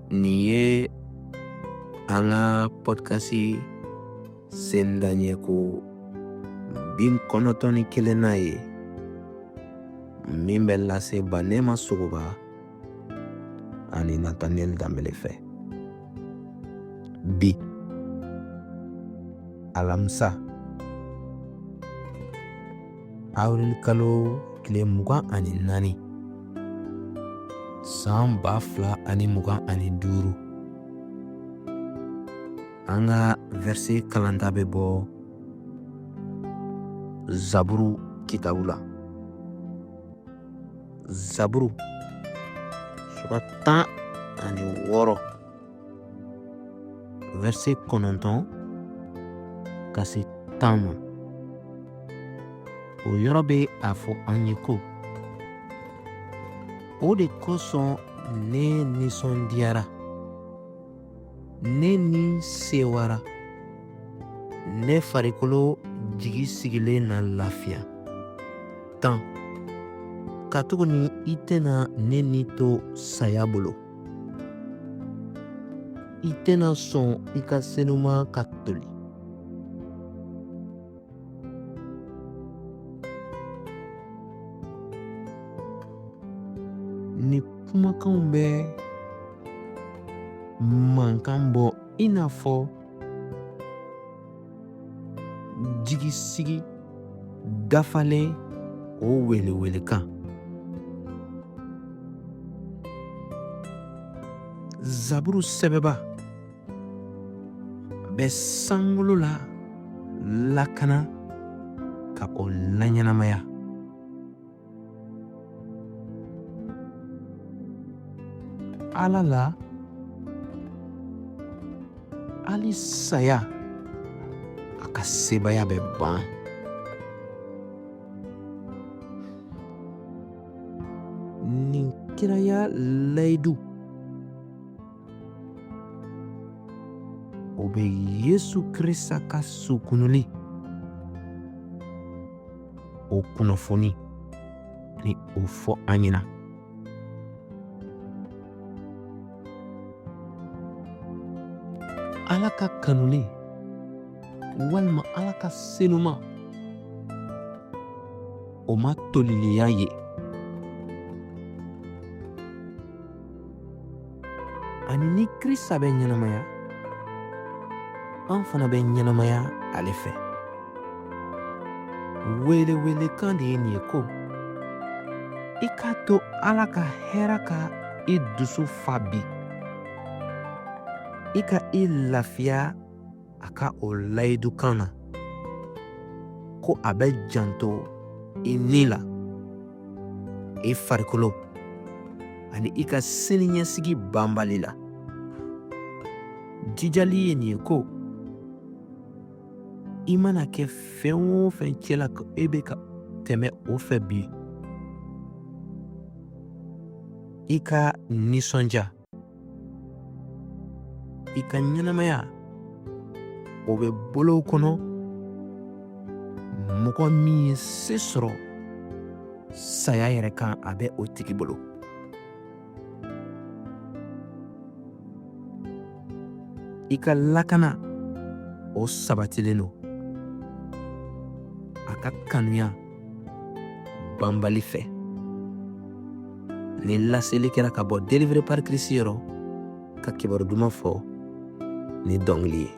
Nin ye an ka pɔdikasi sendaɲɛ ko 91nan ye min bɛ lase Banɛma Sogoba ani Nataniyɛli Danbele fɛ. Bi alamisa awirili kalo tile 24 san 2025, an ka vɛrise kalanta bɛ bɔ Zaburu kitabu la. Zaburu sura 16 vɛrise 9 ka se 10 ma. O yɔrɔ bɛ a fɔ an ye ko o de kosɔn ne nisɔndiyara, ne ni sewara, ne farikolo jigi sigilen na lafiya. 10 katuguni i tɛna ne ni to saya bolo, i tɛna sɔn i ka senuma ka toli. Nin kumakanw bɛ mankan bɔ i n'a fɔ jigisigi dafalen o welewelekan. Zaburu sɛbɛnba bɛ sankolo la lakana ka o laɲɛnamaya. Ala la hali saya a ka sebaaya bɛ ban. Nin kiraya layidu o bɛ Yesu Krista ka sukunuli o kunnafoni ni o fɔ an ɲɛna. Ala ka kanuli walima Ala ka senuma o ma tolilenya ye. Ani ni Krista bɛ ɲɛnamaya, an fana bɛ ɲɛnamaya ale fɛ. Welewelekan de ye nin ye ko i k'a to Ala ka hɛrɛ ka i dusu fa bi, i ka i lafiya a ka o layidukan na ko a bɛ janto i ni la, i farikolo ani i ka siniɲɛsigi banbali la. Jijali ye nin ye ko i mana kɛ fɛn o fɛn cɛla ko e bɛ ka tɛmɛ o fɛ bi, i ka nisɔndiya, i ka ɲɛnamaya o bɛ bolow kɔnɔ mɔgɔ min ye se sɔrɔ saya yɛrɛ kan, a bɛ o tigi bolo. I ka lakana o sabatilen don a ka kanuya banbali fɛ. Nin laseli kɛra ka bɔ Délivré par Christ yɔrɔ ka kibaru duman fɔ ni dɔnkili ye.